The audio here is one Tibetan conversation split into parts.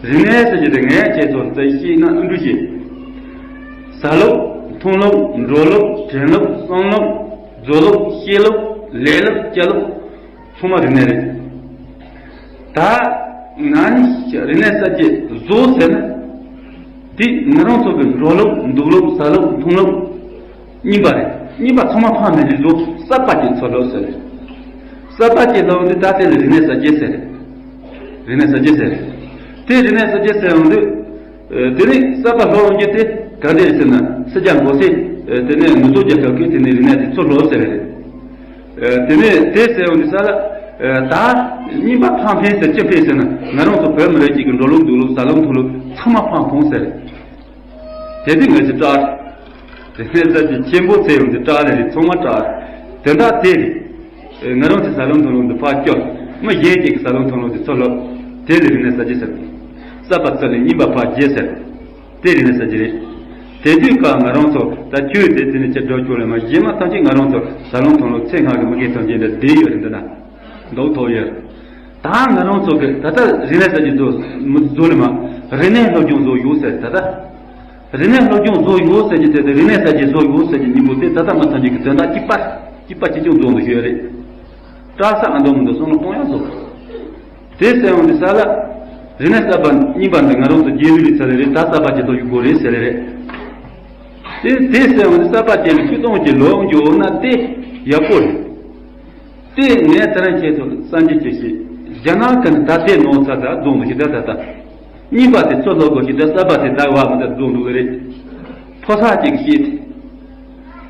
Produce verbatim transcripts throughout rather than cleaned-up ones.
རིག་གནས་ཟེར་གྱི་དེ་ངས་ཁྱེད་ཚོར་བཤད་ན་ཨུ་འདྲུ་བྱེད། ཟ་ལུགས། འཐུང་ལུགས། འགྲོ་ལུགས། དྲན་ལུགས། བསམ་ལུགས། རྫོགས་ལུགས། ཤེས་ལུགས། ལས་ལུགས། སྤྱོད་ལུགས། ཚང་མ་རིག་གནས་རེད། ད་ང་ནི་རིག་གནས་གསར་བརྗེ་བཟོ་ཟེར་ན། དེ་ང་རང་ཚོ་གི་འགྲོ་ལུགས། འདུག་ལུགས། ཟ་ལུགས། འཐུང་ལུགས། རྙིང་པ་རེད། རྙིང་པ་ཚང་མ་ཕར་མི་རིགས་བཟོ། གསར་པ་ཅིག་ཚུར་སློག་ཟེར་རེད། གསར་པ་ཅིག་སློག་འདི་ད་དེ་ལ་རིག་གནས་གསར་བརྗེ་ཟེར་རེད། རིག་གནས་གསར་བརྗེ་ཟེར་རེད། དེ་རིག་གནས་གསར་བརྗེ་ཟེར་ཡོང་དུས། ཨ། དེ་ནས་གསར་པ་སློག་ཡོང་རྒྱུ་དེ་ག་འདྲ་རེད་ཟེར་ན། ཕྱི་རྒྱལ་མགོ་སེར། ཨ། དེ་ནས་ནུབ་ཕྱོགས་རྒྱལ་ཁབ་ཀྱིས་དེ་ནས་རིག་གནས་དེ་ཚུར་སློག་ཟེར་རེད། ཨ། དེ་ནས་དེ་ཟེར་ཡོང་དུས་ས་ལ། ཨ། ད་རྙིང་པ་ཕར་འཕེན་ཟེར། ཅི་འཕེན་ཟེར་ན། ང་རང་ཚོ་བོད་མི་རིགས་ཀྱི་འགྲོ་ལུགས། འདུག་ལུགས། ཟ་ལུགས། འཐུང་ལུགས་ཚང་མ་ཕར་འཕེན་ཟེར་རེད། དེ་དུས་ངས་ཅི་སྐྲག། རིག་གནས་གསར་བརྗེ་ཆེན་པོ་ཟེར་ཡོང་དུས་སྐྲག་ལེ་རེད། ཚང་མ་སྐྲག། དོན་དག་དེ་རེད། ཨེ། ང་རང་ཚོའི་ཟ་ལུགས་འཐུང་ལུགས་འདི་ཕར་སྐྱོར། མི་གཞན་གཅིག་གི་ཟ་ལུགས་འཐུང་ལུགས་འདི་ཚུར་སློག། དེ་ལ་རིག་གནས་གསར་བརྗེ་ཟེར། གསར་པ་ཚུར་ལེན། རྙིང་པ་ཕར་བརྗེ་ཟེར། དེ་རིག་གནས་གསར་བརྗེ་རེད། དེ་དུས་ཀ་ང་རང་ཚོ་ད་ཁྱོད་དེ་དེ་ནས་ཅི་འགྲོ་ཆོག་ལེ་མ། གཞན་མ་ཐམས་ཅད་ང་རང་ཚོ་ཟ་ལུགས་འཐུང་ལུགས་ཚེ་སྔ་གི་མི་རྒན་ཐམས་ཅད་འདྲ་བསྡད་ཡོད་རེད། འདི་ན་འདུག་ཐོག་ཡོད། ད་ང་རང་ཚོ་གི་ད་ལྟ་རིག་གནས་གསར་བརྗེ་བཟོ་མི་བཟོ་ལེ་མ། རིག་གནས་སློབ་སྦྱོང་བཟོ་ཡོད་ཟེར། ད་ལྟ་རིག་གནས་སློབ་སྦྱོང་བཟོ་ཡོད་ཟེར་གྱི་དེ་དེ། རིག་གནས་གསར་བརྗེ་བཟོ་ཡོད་ཟེར་གྱི་སྙིང་པོ་དེ་ད་ལྟ་མ་ཐམས་ཅད་ཀྱི་དོན་དག་གཅིག་པ་གཅིག་པ་གཅིག་རྐྱང་བཟོ་འདུག་ཞུ་ཡ་རེད། སྐྲག་ས་ཨ་འདུག་མི་འདུག་བསམ་བློ་གཏོང་ཡ་བཟོ། དེ་ཟེར་ཡོང་དུས་ས་ལ། རིག་གནས་གསར་པ་རྙིང་པ་འདི་ང་རང་ཚོ་རྗེས་ལུས་རེད་ཟེར་ལེ་རེད། ད་གསར་པ་ཅིག་བཟོ་རྒྱུ་དགོས་རེད་ཟེར་ལེ་རེད། དེ་དེ་ཟེར་ཡོང་དུས་གསར་པ་ཅིག་ལ་ཆིག་སྟོང་གཅིག་ལོག་འགྱོ་ན་དེ་ཡག་པོ་རེད། དེ་ངས་དེ་རིང་ཁྱེད་ཚོ་ལ་གསར་འགྱུར་ཅིག་བཤད། རྒྱ་ནག་གི་ནི་ད་ལྟའི་ནང་ཚ་ད་རྫོང་དུ་ཞིག་ད་ད་ད། རྙིང་པ་དེ་ཚུར་སློག་དགོས་ཞིག་ད། གསར་པ་དེ་ད་བ་མི་ད་རྫོང་འདུག་གི་རེད། ཕོ་གསར་ཅིག་བཤད་དེ།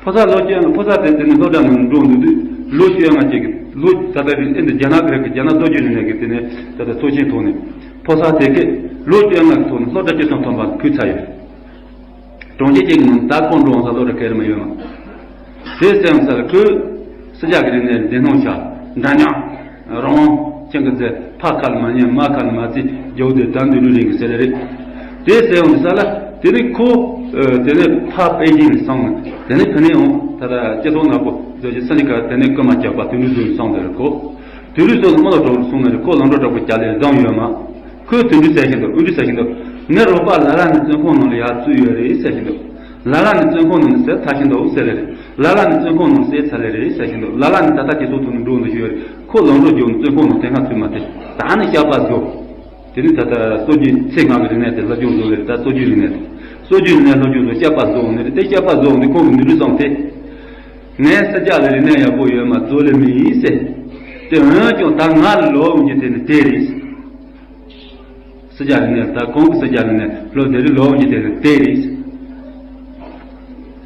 ཕོ་གསར་ལོ་བཅོ་ལྔ། ཕོ་གསར་དེ་དེ་ནི་སློབ་གྲྭ་ནང་འགྲོ་འདུག་དུས་ལོ་བཅོ་ལྔ་ཅིག་གི་ལོ་ད་ད་རེད། ཨེ་འདི་རྒྱ་ནག་གི་རེད་གི། རྒྱ་ནག་སྲོལ་རྒྱུན་རིག་གནས་ཀྱི་དེ་ནས་ད་ད་ཚོགས་ཆེན་ཐོག་ནས་ཕོ་གསར་དེ་གི་ལོ་བཅོ་ལྔ་གི་ཐོག་ནས་སློབ་གྲྭ་བཅུ་གསུམ་ཐོན་པ་ཕུལ་ཚར་ཡོད། གྲོང་ཁྱེར་གཅིག་གི་ནང་ད་ཁོང་འགྲོ་འོང་ས་སློབ་གྲྭ་ག་རེ་མ་ཡོད་མ། དེ་ཟེར་ཡོང་ས་ལ་ཁོས་ཕྱི་རྒྱལ་གྱི་རིག་གནས་འདི་སྣང་ཤར། འདྲ་མཉམ། རང་དབང་། ཁྱེད་ཀྱི་ཚེ་ཕ་ཁ་ལ་མ་ཉན། མ་ཁ་ལ་མ་བརྩི། རྒྱུ་དེ་ད་འདི་ལུས་རིང་གི་ཟེར་ལེ་རེད། དེ་ཟེར་ཡོང་ས་ལ་དེ་ནས་ཁོ། ཨ། དེ་ནས་ཕ་པེ་ཅིང་ལ་སོང་ནས། དེ་ནས་ཕ་ནས་འོང་ད་ལྟ་སྤྱི་ཚོགས་ནག་པོ་བཟོ་རྒྱུ་ས་ནི་ཀ་དེ་ནས་རྐུན་མ་རྒྱག་པ་དེ་འདྲ་བཟོས་སོང་དེ་རེད་ཁོ། དེ་འདྲ་བཟོས་ནས་མི་ལ་གྲོགས་སོང་ནས་ཁོ་ལམ་འགྲོ་དྲག་པོ་རྒྱག་ལེ་བསྡད་ཡོད་མ། ཁོས་དེ་འདྲ་ཟེར་བཞིན་འདུག་འོ་འདི་ཟེར་བཞིན་འདུག་ངའི་རོགས་པ་ལ་ལ་ནི་བཙོན་ཁང་ནང་ལ་ཡར་བཙུགས་ཡོད་རེད་ཟེར་བཞིན་འདུག་ལ་ལ་ནི་བཙོན་ཁང་ནང་ནས་བསད་ཚར་བཞིན་འདུག་ཟེར་ལེ་རེད། ལ་ལ་ནི་བཙོན་ཁང་ནང་བསད་ཚར་ལེ་རེད་ཟེར་བཞིན་འདུག་ལ་ལ་ནི་ད་ལྟ་སྤྱི་ཚོགས་ཐོག་ནས་འགྲོ་འདུག་ཞུ་ཡོད་རེད། ཁོ་ལམ་འགྲོ་རྒྱུགས་ནས་བཙོན་ཁང་ནང་དེ་སྔ་ཚུད་མ་དེ། ད་ནི་བཤད་པ་བཟོ། དེ་ནི་ད་ལྟ་སྲོལ་རྒྱུན་ཚེ་སྔ་གི་རིག་གནས་དེ་སློབ་སྦྱོང་བཟོ་ལེ་རེད། ད་སྲོལ་རྒྱུན་རིག་གནས་དེ། སྲོལ་རྒྱུན་རིག་གནས་སློབ་སྦྱོང་བཟོ་བཤད་པ་བཟོ་འོང་ནི་རེད། དེ་བཤད་པ་བཟོ་འོང་ནི་ཁོང་གི་མི་རུས་བསམ་སྟེ། ངས་ཕྱི་རྒྱལ་ལ་རིག་གནས་ཡག་པོ་ཡོད་མ་བཟོ་ལེ་མི་ཡིན་ཟེར། དེ་འོན་ཀྱང་ད་ང་ལ་ལོབས་འོང་རྒྱུ་དེ་ནི་དེ་རེད། ཕྱི་རྒྱལ་རིག་གནས་ད་ཁོང་གི་ཕྱི་རྒྱལ་རིག་གནས་ལོབས་དེ་རེད། ལོབས་འོང་རྒྱུ་དེ་ནི་དེ་རེད།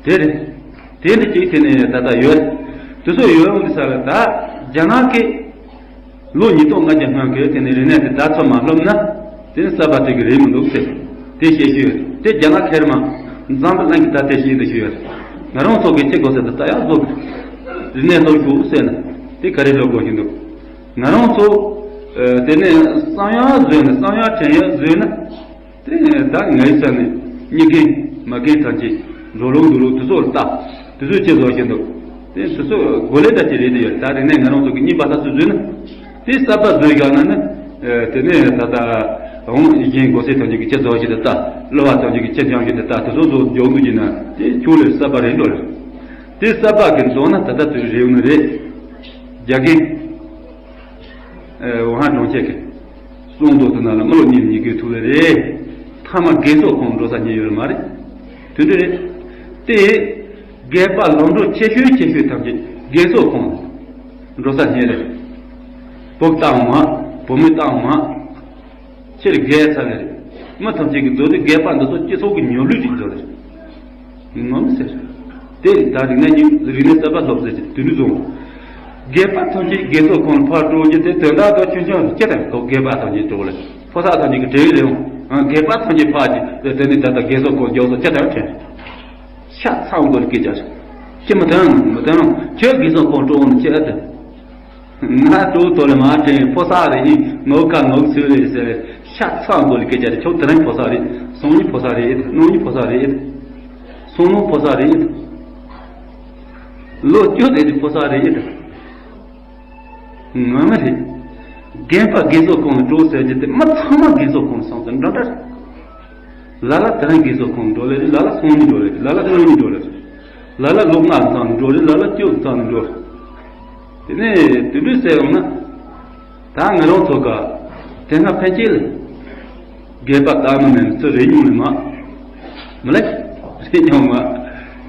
དེ་རེད། དེ་ནི་གཅིག་དེ་ནི་ད་ལྟ་ཡོད། དེ་ཚོ་ཡོད་འོང་དུས་ས་ལ་ད་རྒྱ་ནག་གི་ལོ་ཉིས་སྟོང་ལྔ་བརྒྱ་སྔོན་གྱི་དེ་ནས་རིག་གནས་དེ་ད་ཚོ་མ་སློབ་ན། དེ་ནི་གསར་པ་དེ་གི་རེད་མི་འདུག་ཟེར། དེ་བཤད་ཤེས་ཡོད། དེ་རྒྱ་ནག་ཁེར་མ། འཛམ་བུ་གླིང་གི་ད་དེ་བཤད་འདི་ཤེས་ཡོད། ང་རང་ཚོ་གི་ཅི་དགོས་ཟེར་ད་ལྟ་ཡང་བཟོ་གི། རིག་གནས་སློབ་དགོས་ཟེར་ན། དེ་ག་རེ་སློབ་དགོས་ཤེས་འདུག་ང་རང་ཚོ། ཨ། དེ་ནས་བསམ་ཡག་བཟོས་ན། བསམ་ཡག་དྲན་ཡག་བཟོས་ན། དེ་ནས་ད་ངའི་ས་ནས་རྙེད་མཁན་མ་མཁན་ཐམས་ཅད་འགྲོ་ལུགས་འདུག་ལུགས་དེ་ཚོ་ལ་ལྟ། དེ་ཚོས་ཅི་བཟོ་བཞིན་འདུག་དེ་དེ་ཚོ་གོ་ལེ་ད་ཅི་རེད་དེ་ཡོད། ད་རིག་གནས་ང་རང་ཚོ་གི་རྙིང་པ་ལྟ་ཚུལ་བཟོས་ན། དེ་གསར་པ་བཟོས་བཞག་ན་ནི། ཨ། དེ་ནས་ད་ལྟ་འོང་གཞན་གོ་སེ་ཐམས་ཅད་ཀྱི་ཅི་བཟོ་བཞིན་དུ་ལྟ། གླུ་བ་ཐམས་ཅད་ཀྱི་ཅི་སྦྱང་བཞིན་དུ་ལྟ། དེ་ཚོ་བཟོ་འཇོག་འདུག་ཅི་ན་དེ་ཁྱོད་ལས་གསར་པ་རེད་འགྲོ་ལ། དེ་གསར་པ་གི་འདོན་ན་ད་ལྟ་དུས་རེ་ཡོང་ནི་རེད། རྒྱ་རྒན། ཨེ། ཝུ་ཧན་གྲོང་ཁྱེར་གྱི་སོང་དོ་དེ་ན་ལ་མི་ལོ་ཉིས་ཉི་གི་ཐུག་ལེ་རེད། ཐ་མ་རྒས་གསོ་ཁང་འགྲོ་ས་རྙེད་ཡོད་མ་རེད། དེ་འདྲ་རེད། དེ་རྒས་པ་ལམ་འགྲོ་ཆེ་ཤོས་ཆེ་ཤོས་ཐམས་ཅད་རྒས་གསོ་ཁང་འགྲོ་ས་རྙེད་ལེ་རེད། བུ་བཏང་མ། བུ་མོ་བཏང་མ། ཕྱིར་རྒས་ཚར་ལེ་རེད། མི་ཐམས་ཅད་ཀྱི་འདོད་དེ་རྒས་པ་འདི་ཚོ་སྤྱི་ཚོགས་ཀྱི་ཉམས་ལུས་ཅིག་འགྲོ་ལེ་རེད། ངོ་མ་ཟེར། དེ་ད་རིག་གནས་ཉིད་རིག་གནས་གསར་པ་སློབ་ཟེར་གྱི་དུས་ནས་བཟུང་། རྒས་པ་ཐམས་ཅད་རྒས་གསོ་ཁང་ལ་ཕར་འགྲོ་རྒྱུ་དེ་དོན་དག་ཏུ་ཆུང་ཆུང་ལ་ཅི་ལྟར་ཁོ་རྒས་པ་ཐམས་ཅད་འགྲོ་ལེ། ཕོ་གསར་ཐམས་ཅད་ཀྱི་དྲན་རེད་འོང་། རྒས་པ་ཐམས་ཅད་ཕར་གྱི་དེ་ནས་ད་ལྟ་རྒས་གསོ་ཁང་རྒྱག་སོ་ཅི་ལྟར་དྲན། ཤ་ཚ་འགོ་ལ་སྐད་ཆ་རེད། ཅི་མི་དོན་མི་དོན་ཁྱོད་རྒས་གསོ་ཁང་འགྲོ་འོང་ཅི་ཨ་དེ། ང་ཏོག་ཏོ་ལ་མ་དྲན། ཕོ་གསར་རེད། ངོ་ཁ་ངོ་ཚོས་རེད་ཟེར། ཤ་ཚ་འགོ་ལ་སྐད་ཆ་རེད། ཁྱོད་དེ་རིང་ཕོ་གསར་རེད། སང་ཉིན་ཕོ་གསར་རེད། གནངས་ཉིན་ཕོ་གསར་རེད། སང་ཉིན་ཕོ་གསར་རེད། ལོ་བཅུ་རེད། ཕོ་གསར་རེད། ངོ་མ་རེད། རྒན་པ་རྒས་གསོ་ཁང་ལ་འགྲོ་ཟེར་གྱི་དེ་མི་ཚང་མ་རྒས་གསོ་ཁང་ལ་སོང་ཙང་འདྲ་འདྲ་རེད། ལ་ལ་དེ་རིང་རྒས་གསོ་ཁང་འགྲོ་ལེ་རེད། ལ་ལ་སང་ཉིན་འགྲོ་ལེ་རེད། ལ་ལ་གནངས་ཉིན་འགྲོ་ལེ་རེད། ལ་ལ་ལོ་ལྔ་ཙམ་འགྲོ་རེད། ལ་ལ་བཅུ་ཙམ་འགྲོ་རེད། དེ་ནས་དུད་འགྲོ་ཟེར་ཡོང་ན། ད་ང་རང་ཚོ་ག་དེ་སྔ་ཕན་ཆད་ལ་རྒས་པ་ལྟ་མི་མེད་ཚོ་རེ་མྱོང་ལེ་མ། མི་ལ་རེ་མྱོང་མ།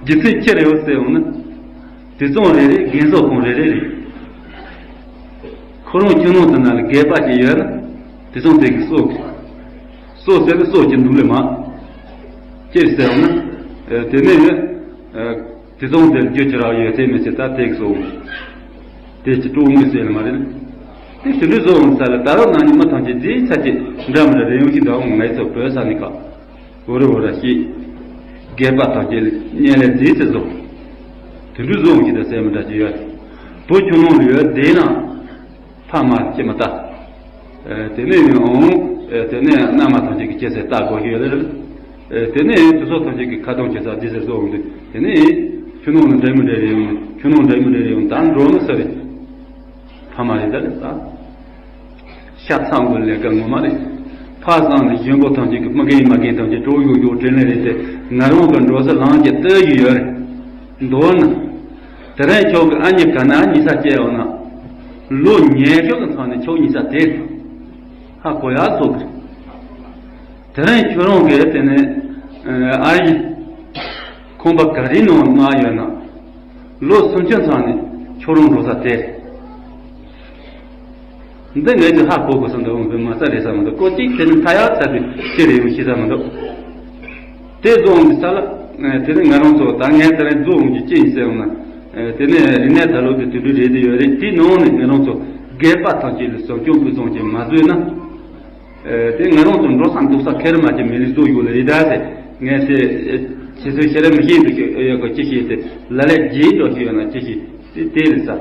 རྒྱུ་མཚན་ཅི་རེད་ཟེར་ཡོང་ན། དུད་ཚང་རེ་རེ་རྒན་གསོ་ཁང་རེ་རེ་རེད། ཁོ་རང་ཁྱིམ་ནང་དུ་ན་ལ་རྒས་པ་ཅིག་ཡོད་ན་དུད་ཚང་དེ་གི་གསོ་གི། གསོ་ཟེར་ནི་གསོ་གི་འདུག་ལེ་མ། ཅི་ཟེར་ཡོང་ན། དེ་ནས་དུད་ཚང་དེར་རྒྱུ་ཅི་རག་ཡོད་ཚད་མེད་ཚད་ད་དེ་གི་གསོ་གི། དེ་ཅི་སྤྲོ་མི་ཟེར་ལེ་མ་རེད། དེ་དུད་འགྲོ་བཟོ་འོང་ས་ལ་ད་རུང་ན་ནི་མི་ཐམས་ཅད་རྫིས་ཚ་ཅིག་འདྲ་མི་འདྲ་རེ་ཡོང་གི་འདུག་འོང་ངའི་ཚོ་བོད་ས་ནི་ཁ། འོ་རེ་འོ་ར་ཤི། རྒས་པ་དང་སྐྱེ་ལ་གཉེན་ལས་རྫིས་ཚེ་བཟོ། དུད་འགྲོ་བཟོ་འོང་གི་ད་ཟེར་མི་འདྲ་ཅི་ཡོད། བུ་ཁྱོད་ནང་ལ་ཡོད་བསྡད་ན། ཕ་མ་ཅི་མི་ལྟ། དེ་ནས་འོང་། དེ་ནས་མནའ་མ་ཐམས་ཅད་ཀྱི་སྐྱེ་སའི་ལྟ་དགོས་ཀྱི་ཡོད་རེད། དེ་ནས་དུད་ཚང་ཐམས་ཅད་ཀྱི་ཁ་གདོང་ཅི་ས་རྫིས་ཚེ་བཟོ་འོང་དུས་དེ་ནས་ཁྱོད་ནང་ལ་འདྲ་མི་འདྲ་རེ་ཡོང་། ཁྱོད་ནང་འདྲ་མི་འདྲ་རེ་ཡོང་ད་འགྲོ་ནི་ས་རེད། ཕ་མ་རེད་ད་རེད་ད། ཤ་ཚ་བོ་ལས་ཀ་ངོ་མ་རེད། ཕ་བཟང་ནི་གཞོན་པོ་ཐམས་ཅད་ཀྱི་མི་རྒན་མ་རྒན་ཐམས་ཅད་སྤྲོ་ཡོད་ཡོད་དྲིན་ལས་རེད་དེ་ང་རང་གི་འགྲོ་ས་ལངས་ཀྱི་ལྟོས་ཀྱི་ཡོད་རེད། མདོར་ན། དེ་རིང་ཁྱོད་ཀྱི་ཨ་མྱེས་ག་ན་ཉི་ས་སྐྱེལ་ཡོང་ན། ལོ་ཉི་ཤུ་གི་ཚང་ནས་ཁྱོད་ཉི་ས་དེ། ཧ་གོ་ཡག་བཟོ་གི། དེ་རིང་ཁྱོད་རང་གིས་དེ་ནས་ཨ་ཡི། ཁང་པ་ག་རེའི་ནང་མངགས་ཡོད་ན། ལོ་སུམ་ཅུ་ཚང་ནས་ཁྱོད་རང་འགྲོ་ས་དེ། འདི་ངས་ཀྱི་ཧ་གོ་དགོས་ས་འདུག་འོང་བའི་མ་རྩ་རེད་ས་མི་འདུག་ཀོ་ཅིག་དེ་ནི་ཐ་ཡག་ཚ་པའི་ཤེས་རེ་ཡོང་ཤེས་ས་མི་འདུག་དེ་རྫོང་གི་ས་ལ། དེ་ནི་ང་རང་ཚོ་ད་ངས་དེ་རིང་རྫོང་གི་ཅི་ཡིན་ཟེར་ཡོང་ན། དེ་ནི་རིག་གནས་ད་ལོ་གི་དུད་འགྲོ་རེད་དེ་ཡོད་རེད། དེའི་ནང་ནས་ང་རང་ཚོ་སྒལ་པ་ཐམས་ཅད་ལ་བཟང་སྐྱོང་ཕུན་སུམ་ཅན་མ་བཟོས་ན། དེ་ང་རང་ཚོ་འགྲོ་ས་འདུག་ས་ཁེར་མ་ཅི་མི་ལི་བཟོ་ཡོད་ལ་རེད་ད་ཟེར་ངས་དེ། ཁྱེད་ཚོས་ཤེས་ར་མི་ཤེས་འདུག་ཡོད་ག་ཅི་ཤེས་ཏེ་ལ་ལས་རྗེས་འགྲོ་ཤེས་ཡོད་ན་ཅི་ཤེས་དེ་དེ་རེད་ས།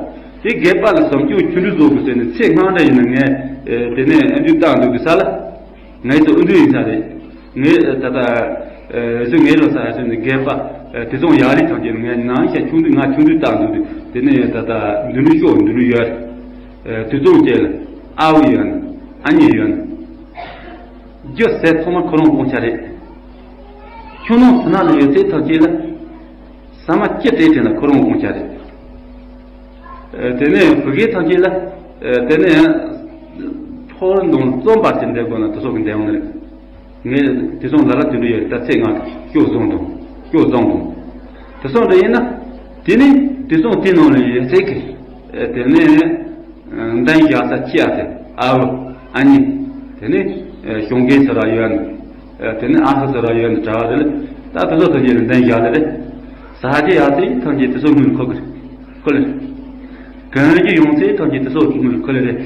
དེ་སྒལ་པ་ལ་བཟང་སྐྱོང་ཆུང་འདྲི་བཟོ་དགོས་ཟེར་ནས་ཚེ་སྔ་འདྲ་ཡིན་ན་ངས་དེ་ནས་ཨ་འདུས་བཏང་འདུག་གི་ས་ལ། ངའི་ཚོ་ཨུ་འདུས་ཡིན་ས་རེད། ངས་ད་ལྟ་ཨེ་ཚོ་ངའི་ལོ་ས་ཨེ་ཚོ་ནི་སྒལ་པ་ཨེ་དེ་ཚོང་ཡག་རིགས་ཐམས་ཅད་ངས་ནང་ཤ་ཆུང་དུས་ང་ཆུང་དུས་བཏང་འདུག་དུས་དེ་ནས་ད་ལྟ་འདུ་འདུ་ཤོག་འདུ་འདུ་ཡོད། ཨེ་དེ་ཚོང་བཅས་ལ་ཨ་བུ་ཡོད་ན་ཨ་མྱེས་ཡོད་ན། རྒྱུ་ཟས་ཚང་མ་ཁོ་རང་དབང་ཆ་རེད། ཁྱོད་ནང་ཚུ་ན་ལ་ཡོད་ཚད་ཐམས་ཅད་ལ། ཟ་མ་སྤྱི་བྲེལ་དྲན་ལ་ཁོ་རང་དབང་ཆ་རེད། དེ་ནས་བུ་གའི་ཐམས་ཅད་ལ། དེ་ནས་ཕོར་འདོང་རྩོམ་པར་གྱི་འདེབས་དགོས་ན་དེ་ཚོ་གི་འདེབས་འོང་ནི་རེད། ངས་དེ་ཚོ་ལ་ལ་དུད་འགྲོ་ཡོད་ད་ཚེ་ང་སྐྱོ་བཟང་དང་སྐྱོ་བཟང་དང་། དེ་ཚོ་འདྲ་ཡིན་ན། དེ་ནས་དེ་ཚོ་དེ་ནང་ལ་ཡོད་ཚད་ཀྱི། དེ་ནས། འདན་བཞག་ས་ཆེ་ཡ་དེ་ཨ་བུ་ཨ་ནེ། དེ་ནས་གཞུང་རྒན་ཚོ་ར་ཡོད་ནི། དེ་ནས་ཨ་ཧ་ཚོ་ར་ཡོད་ནི་གྲྭ་བ་རེད། ད་དེ་ཚོ་ཐམས་ཅད་ལ་འདན་བཞག་ལེ་རེད། ས་ཧ་ཅེ་ཡ་དེ་ཐམས་ཅད་དེ་ཚོ་དངུལ་ཁོ་གི་ཁོ་ལེ། གང་རྒྱུ་ཡོང་ཚེ་ཐམས་ཅད་དེ་ཚོ་དངུལ་ཁོ་ལེ་རེད།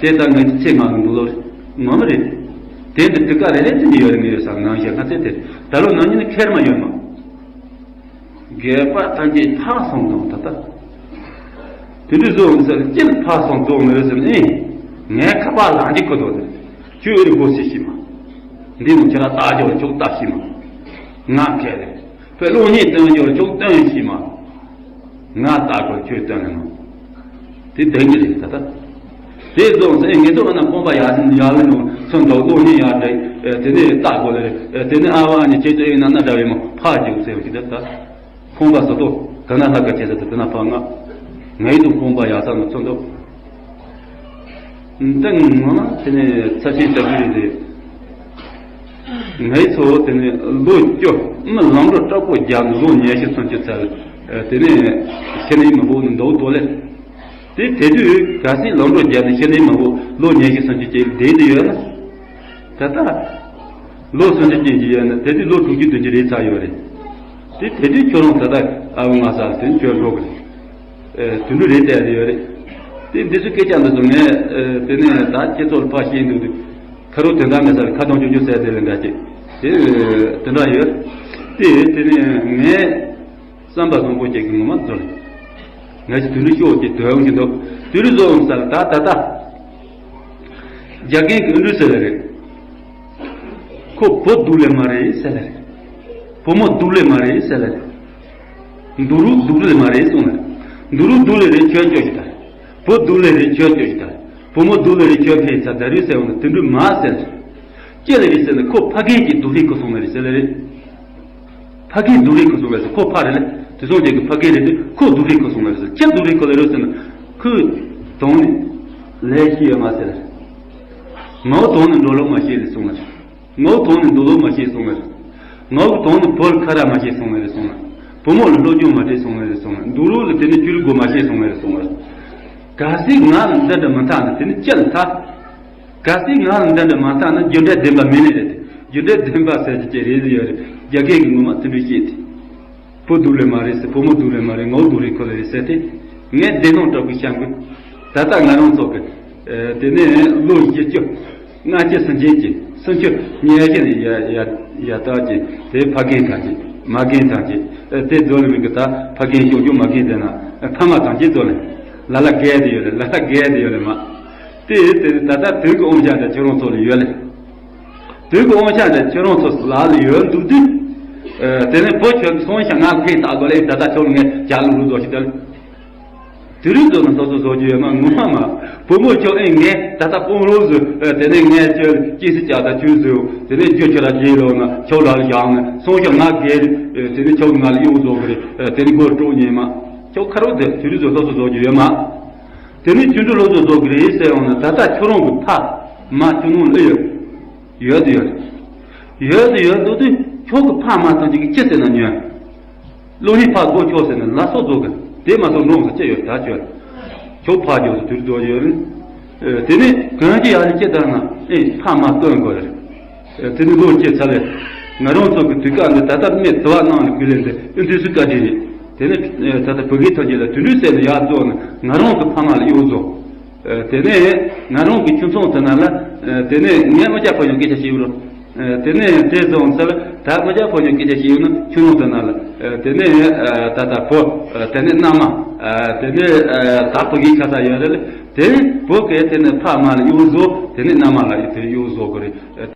དེ་ལྟར་ངས་ཚེ་མང་གི་འདུག་ལོ་ངོ་མ་རེད། དེ་འདི་དུས་ཀ་རེ་རེ་དེ་འདི་ཡོད་རེད་ངས་ཡོད་ས་ནང་བཞིན་ང་ཚེ་དེ་ད་ལོ་ནང་ཉིན་ཁེར་མ་ཡོད་མ། སྒལ་པ་ཐམས་ཅད་ཕར་སོང་དང་ད་ལྟ། དེ་འདྲ་བཟོ་འོང་ཟེར་ཅི་ཕར་སོང་བཟོ་འོང་རེད་ཟེར་ནས། ངས་ཁ་པར་ལངས་ཀྱི་ཁོ་ཐོག་ནས་ཁྱོད་ཨེ་རི་སྒོ་ཕྱེ་ཤི་མ། འདི་ནི་ཁྱེད་རང་ལྟ་རྒྱུར་ཁྱོད་ལྟ་ཤི་མ། ང་ཁས་ལེན། བོད་གློག་བརྙན་སྟོན་རྒྱུར་ཁྱོད་སྟོན་ཤི་མ། ང་ལྟ་དགོས་ཁྱོད་སྟོན་ལེ་མ། དེ་བདེན་གྱི་རེད་ད་ལྟ། དེ་རྫོང་སེ་ངེད་ཚོ་ང་ན་ཁོང་པ་ཡག་ཡག་ལ་ནོ་ཚོན་མདོག་གློག་བརྙན་ཡག་འདྲ། དེ་ནས་ལྟ་དགོས་ལེ། དེ་ནས་ཨ་བ་ཨ་ནི་ཁྱེད་ཚོ་ཡིན་ན་ན་འདྲ་བའི་མོ་ཕ་རྒྱུག་ཟེར་གི་ད་ལྟ། ཁོང་པ་ཟ་ཏོ་དེ་ན་ལྷ་ཁ་ཁྱེད་ཚོ་དེ་ན་ཕ་ང་། ངའི་དུ་ཁོང་པ་ཡག་ས་ནོ་ཚོན་མདོག་འདི་ངོ་མ་དེ་ནས་ཚ་ཆེན་ལྟ་བུ་རེད། ངའི་ཚོ་དེ་ནས་ལོ་བཅུ་མི་ལམ་འགྲོ་དྲག་པོ་རྒྱག་ནས་ལོ་ཉི་ཤུ་སུམ་ཅུ་ཚར། དེ་ནས་ཤི་ནས་མི་འབོད་ནས་འདུག་དོ་ལེ། དེ་དེ་དུས་ག་སྲིད་ལམ་འགྲོ་རྒྱག་ནས་ཤི་ནས་མི་འབོད་ལོ་ཉི་ཤུ་སུམ་ཅུ་ཅིག་བསྡད་དེ་ཡོད་ན། ད་ལྟ་ལོ་སུམ་ཅུ་ཅན་གྱི་ཡོད་ན་དེ་དུས་ལོ་དྲུག་ཅུ་བདུན་ཅུ་རེད་ཚར་ཡོད་རེད། དེ་དེ་དུས་ཁྱོད་རང་ད་ལྟ་ཨ་བ་ང་ས་དེ་ཁྱོད་འགྲོ་གི་རེད། དུད་འགྲོ་རེད་བསྡད་དེ་ཡོད་རེད། དེ་འདི་ཚོ་སྐད་ཆ་འདི་ཚོ་ངས་དེ་ནས་ད་ཁྱེད་ཚོར་ཕར་བཤད་འདུག་དུས་ཁ་རོག་དོན་དག་མེད་ས་ལ་ཁ་གདོང་ཅོག་ཅོག་ཟེར་དེ་ལས་འདྲ་ཅིག་དེ་དེ་འདྲ་ཡོད། དེ་དེ་ནས་ངས་བསམ་པ་བཟང་པོ་ཅིག་གི་ངོ་མ་འཛོལ། ངས་ཀྱི་དུད་འགྲོ་ཤོག་ཅིག་དོན་གྱི་འདུག་དུད་འགྲོ་བཟོ་འོང་ས་ལ་ད་ད་ད། རྒྱ་རྒན་གྱི་ཨུ་འདྲུ་ཟེར་ལེ་རེད། ཁོ་བུ་སྡུག་ལེ་མ་རེད་ཟེར་ལེ་རེད། བུ་མོ་སྡུག་ལེ་མ་རེད་ཟེར་ལེ་རེད། འདུག་རུ་སྡུག་ལེ་མ་རེད་གསུངས་ལེ། འདུག་རུ་སྡུག་ལེ་རེད་ཁྱོད་སྐྱོ་ཞིག་ད། བུ་སྡུག་ལེ་རེད་ཁྱོད་སྐྱོ་ཞིག་ད། བུ་མོ་སྡུག་ལེ་རེ་ཁྱོད་ཕེ་ཚ་ད་རུས་ཟེར་བ་ན་དེ་འདྲ་མ་ཟེར། ཅི་ལེ་རེ་ཟེར་ན་ཁོ་ཕ་རྒན་གྱི་སྡུག་ལེ་ཁོ་སོང་ལེ་རེ་ཟེར་ལེ་རེད། ཕ་རྒན་སྡུག་རུས་ཁོ་སོང་བས་སོ་ཁོ་ཕ་རེད་ལ། དེ་སོང་རྒྱལ་གྱི་ཕ་རྒན་རེད་དེ་ཁོ་སྡུག་རུས་ཁོ་སོང་བས་སོ་ཅི་སྡུག་རུས་ཁོ་ལ་རུས་ཟེར་ན། ཁོས་དོང་ནས་ལས་ཤེས་ཡོད་མ་ཟེར། ངའོ་དོང་ནས་འགྲོ་ལོ་མ་ཤེས་ལེ་སོང་ལ། ངའོ་དོང་ནས་འདུག་ལོ་མ་ཤེས་སོང་ལ། ངའོ་དོང་ནས་བོད་ཁ་ར་མ་ཤེས་སོང་ལ་རེ་སོང་ལ། བུ་མོ་ལ་སློབ་སྦྱོང་མ་སྤྲད་སོང་ལ་རེ་སོང་ལ། འདུག་ལོ་ལ་དེ་ནས་བཅུ་རུ་སྒོ་མ་ཤེས་སོང་ལ་རེ་སོང་ལ། གལ་སྲིད་ང་ལ་འདི་འདྲ་མི་འཐག་ན་དེ་ནི་ཅི་ལ་འཐག་གལ་སྲིད་ང་ལ་འདི་འདྲ་མ་བཏང་ན་རྒྱུ་འབྲས་བདེན་པ་མིན་ནི་རེད་དེ། རྒྱུ་འབྲས་བདེན་པ་ཟེར་གྱི་ཅི་རེད་ཡོད་རེད། རྒྱ་སྐད་ཀྱི་ངོ་མ་དེ་འདྲ་བཤད་དེ། བུ་སྡུག་ལེ་མ་རེད་ཟེར་བུ་མོ་སྡུག་ལེ་མ་རེད་ངའོ་སྡུག་རེད་ཁོ་ལེ་རེད་ཟེར་ཏེ། ངས་བདེན་དོན་དྲག་པོ་བཤད་དགོས། ད་ལྟ་ང་རང་ཚོ་གི། དེ་ནས་ལོ་བཞི་བཅུ། ལྔ་བཅུ་སུམ་ཅུ་གྱི་སུམ་ཅུ་ཉི་ཤུ་ནས་ཡ་ཡ་ཡ་ལྟག་ཅིག་དེ་ཕ་རྒན་ཐམས་ཅད་མ་རྒན་ཐམས་ཅད་དེ་རྫོགས་ལེ་མིན་གི་ད་ཕ་རྒན་ཤོག་ཅོག་མ་རྒན་དེ་ན་ཕ་མ་ཐམས་ཅད་རྫོགས་ལེ། ལ་ལ་རྒས་དེ་ཡོད་ལེ་ལ་ལ་རྒས་དེ་ཡོད་ལེ་མ། དེ་དེ་ནི་ད་ལྟ་དུས་ཀྱི་དབང་ཆ་འདྲ་ཁྱོད་རང་ཚོ་ལ་ཡོད་ལེ། དུས་ཀྱི་དབང་ཆ་འདྲ་ཁྱོད་རང་ཚོ་ལ་ལ་ཡོད་འདུག་དུས། དེ་ནི་བུ་ཁྱོད་ཀྱི་སོང་ཤ་ང་ལ་ཕེབས་ད་དགོས་ལེ་ད་ལྟ་ཁྱོད་ངས་ཇ་ལུ་རུ་རྫོགས་ཤིག་ད་ལེ། དེ་རིང་ཚོ་ན་སོ་སོ་བཟོ་རྒྱུ་ཡོད་མ་ངོ་མ་མ། བུ་མོ་ཁྱོད་ཨེ་ངས་ད་ལྟ་སྤོང་རོགས་བཟོས། དེ་ནས་ངས་ཁྱོད་སྐྱེས་སུ་བཅག་ད་ཁྱོད་བཟོས། དེ་ནས་རྒྱུ་ཁྱོད་ལ་རྗེས་ལོག་ན་ཁྱོད་ལ་བཞག་ན་སོང་ཤ་ང་རྒས། དེ་ནས་ཁྱོད་ང་ལ་གཡོག་བཟོ་གི་རེད། དེ་ནས་སྒོར་སྤྲོ་ཉེ་མ། ཁྱོད་ཁ་རོག་དེ་དེ་རིང་ཚོ་སོ་སོ་བཟོ་རྒྱུ་ཡོད་མ། དེ་ནས་ཁྱོད་འགྲོ་ལོ་ཚོ་བཟོ་གི་རེད་ཟེར་ཡོང་ན་ད་ལྟ་ཁྱོད་རང་གི་ཕ་མ་ཁྱོད་ནང་ལ་ཨེ་ཡོད། ཡོད་དུ་ཡོད། ཡོད་དུ་ཡོད་འདུག་དུས་ཁྱོད་ཀྱི་ཕ་མ་ཐམས་ཅད་ཀྱིས་ཅི་ཟེར་ན་ཉོན། བློ་རིག་ཕ་སྒོ་ཕྱོགས་ཟེར་ནས་ལ་སོགས་རྫོགས་ཀྱི་དེ་མ་གཏོགས་འགྲོངས་སུ་ཅི་ཡོད་ད་ཁྱོད། ཁྱོད་ཕ་རྒྱུགས་སུ་དུས་རྫོགས་ཡོད་རེད། དེ་ནས་གང་ཅི་ཡག་ལས་ཅི་ལྟར་ན་ཨེ་ཕ་མ་སྟོན་དགོས་རེད། དེ་ནས་ལོ་སྐྱེས་ཚར་ལས། ང་རང་ཚོ་གི་དུས་སྐབས་འདི་ད་ལྟ་སྨད་དུ་བ་ནང་ལ་ཀུན་ལས་འདི་ཨེ་འདུས་སུ་བཀའ་དྲིན་རེད། དེ་ནས་ད་ལྟ་བུ་གའི་ཐོག་ཅིག་ལ་དུས་འགྲོས་ཟེར་ནས་ཡག་རྫོགས་ན་ང་རང་གི་ཕ་མ་ལ་གཡོག་རྫོགས། དེ་ནས་ང་རང་གི་ཁྱིམ་ཚང་དེ་ན་ལ། དེ་ནས་ངས་སྔོ་སྐྱ་ཕོ་ཉོ་སྐད་ཆ་བཤད་ཡོད་རོ། དེ་ནས་དེ་ཙམ་ཚེ་ལ་ད་སྔོ་སྐྱ་ཕོ་ཉོ་སྐད་ཆ་བཤད་ཡོད་ན་ཁྱིམ་ཚང་དེ་ན་ལ། དེ་ནས་ད་ལྟ་བུ། དེ་ནས་མནའ་མ། དེ་ནས་ད་བུ་གི་ཁ་ཚ་ཡོད་རེད་ལ། དེ་བུ་གས་དེ་ནས་ཕ་མ་ལ་གཡོག་བཟོ་དེ་ནས་མནའ་མ་ལ་དེ་གཡོག་བཟོ་གི་རེད།